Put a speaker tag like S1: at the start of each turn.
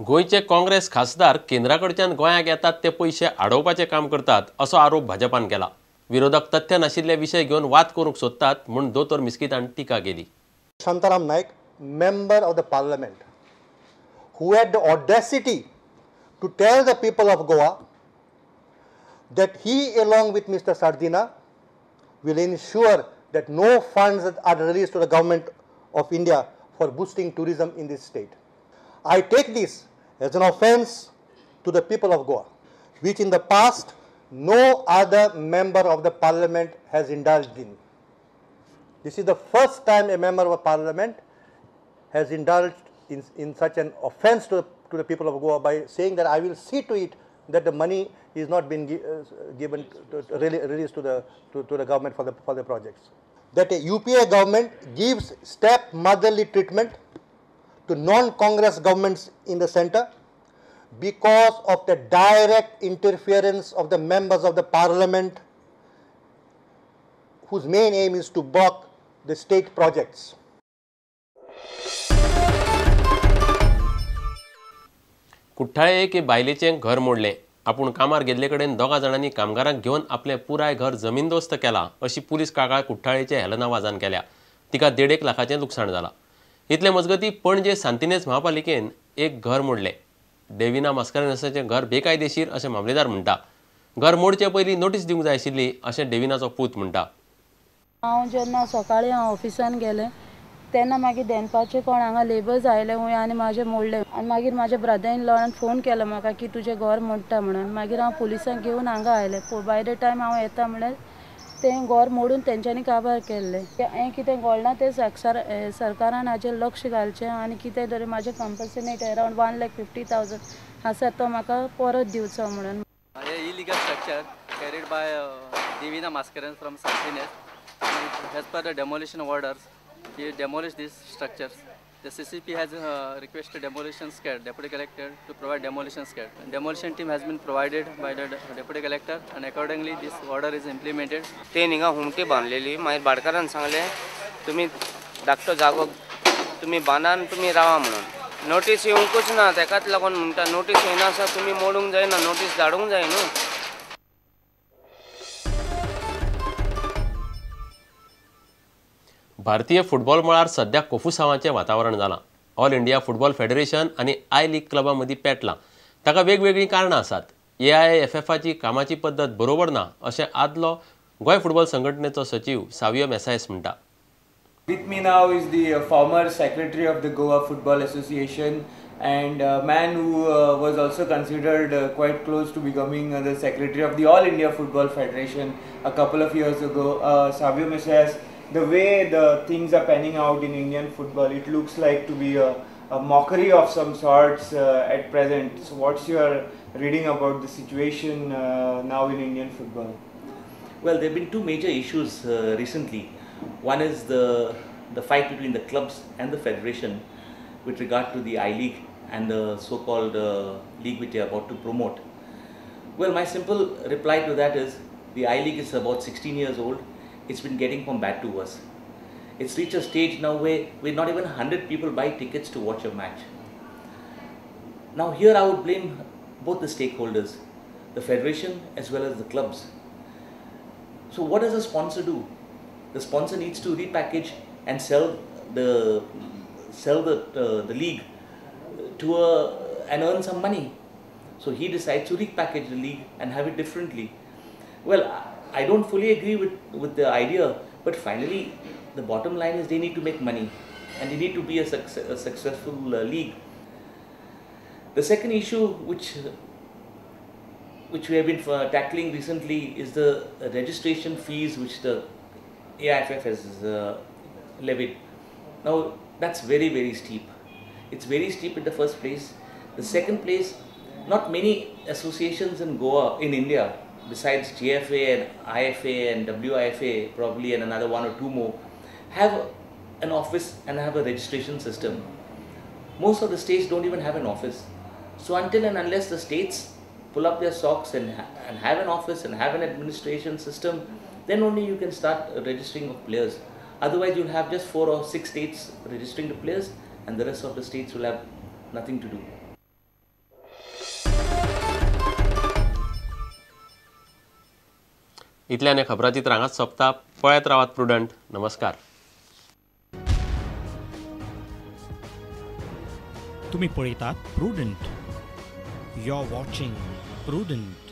S1: गोंयचे काँग्रेस खासदार केंद्राकडच्यान गोंयाक येतात ते पयशे आडोवपाचें काम करतात असो आरोप भाजपान केला. विरोधक तथ्य नाशिल्ले विशय घेवन वाद करूंक सोदतात म्हूण दोतोर मिस्कितान टिका केली.
S2: Shantaram Naik, member of the parliament, who had the audacity to tell the people of Goa that he along with Mr. Sardinha will ensure that no funds are released to the government of India for boosting tourism in this state. I take this as an offense to the people of Goa, which in the past no other member of the parliament has indulged in. This is the first time a member of parliament has indulged in such an offense to the people of Goa by saying that I will see to it that the money is not being given released to the government for the projects. That a UPA government gives step motherly treatment to non-Congress governments in the center because of the direct interference of the members of the parliament whose main aim is to block the state projects.
S1: Cortalim एके बायलेचें घर मोडलें. आपूण कामार गेल्ले कडेन दोगा जाणांनी कामगारांक घेवन आपलें पुराय घर जमीनदोस्त केलां अशी पुलीस कागाळ कुठ्ठाळेचे हेलना वाजान केल्या. तिका 1.5 लाखाचें लुकसाण जालां. इतले मजगती पणजे सांतिनेज महापालिकेन एक घर मोडलें. डेविना मास्कारेन्हसाचें घर बेकायदेशीर अशें मामलेदार म्हणटा. घर मोडचे पयलीं नोटीस दिवंक जाय आशिल्ली अशें डेविनाचो पूत म्हणटा.
S3: हांव जेन्ना सकाळीं हांव ऑफिसान गेलें तेन्ना मागीर दनपारचे कोण हांगा लेबर्स आयले वय आनी म्हाजें मोडलें. आनी मागीर म्हाज्या ब्रदर इन लॉन फोन केलो म्हाका की तुजें घर मोडटा म्हणून. मागीर हांव पुलिसांक घेवन हांगा आयलें. बाय the time हांव येता म्हणल्यार तें घर मोडून तेंच्यांनी काबार केल्लें. हें कितें घडलां तें सरकारान हाजेर लक्ष घालचें आनी कितें तरी म्हाजें कंपन्सेट अरावंड 1,50,000 आसा तो म्हाका परत दिवचो म्हणून.
S4: हे illegal structure carried by Divina Mascarenhas from Santinez. As per the demolition orders, he demolished these structures. The CCP has requested demolition squad, deputy collector, to provide demolition squad. Demolition team has been provided by the deputy collector, and accordingly this order is implemented.
S5: ते निगा हुमटी बांधलेली, मागीर भाटकारान सांगले तुम्ही धाकटो जागो तुम्ही बांदा आनी तुमी रावा म्हणून. नोटीस येवंकूच ना, तेकाच लागून म्हणटा नोटीस येना आसा तुमी मोडूंक जायना, नोटीस धाडूंक जाय न्हू.
S1: भारतीय फुटबॉल मळार सध्या कोफुसांवाचें वातावरण जालां. ऑल इंडिया फुटबॉल फेडरेशन आनी I league क्लबां मदीं पेटलां. ताका वेगवेगळीं कारणां आसात. AIFFाची कामाची पद्दत बरोबर ना अशें आदलो गोंय फुटबॉल संघटनेचो सचीव सावियो मेसायस म्हणटा.
S6: With me now is the former secretary of the Goa Football Association and a man who was also considered quite close to becoming the secretary of the All India Football Federation a couple of years ago, Savio Messias. The way the things are panning out in Indian football, it looks like to be a mockery of some sorts at present. So what's your reading about the situation now in Indian football?
S7: Well, there have been two major issues recently. One is the fight between the clubs and the federation with regard to the I-League and the so-called league which they are about to promote. Well, my simple reply to that is the I-League is about 16 years old. It's been getting from bad to worse. It's reached a stage now where not even 100 people buy tickets to watch a match. Now here I would blame both the stakeholders, the federation as well as the clubs. So what does a sponsor do? The sponsor needs to repackage and sell the league to and earn some money. So he decides to repackage the league and have it differently. Well, I don't fully agree with the idea, but finally the bottom line is they need to make money and they need to be a successful league. The second issue which we have been tackling recently is the registration fees which the AIFF has levied. Now that's very, very steep. It's very steep in the first place. The second place, not many associations in Goa, in India, besides GFA and IFA and WIFA probably and another one or two more, have an office and have a registration system. Most of the states don't even have an office. So until and unless the states pull up their socks and have an office and have an administration system, then only you can start registering of players. Otherwise you'll have just 4 or 6 states registering the players and the rest of the states will have nothing to do.
S1: इतल्यान खबराचित्र हांगाच सोंपता. पळयत रावात prudent. नमस्कार.
S8: तुम्ही पळयतात Prudent. You are watching Prudent.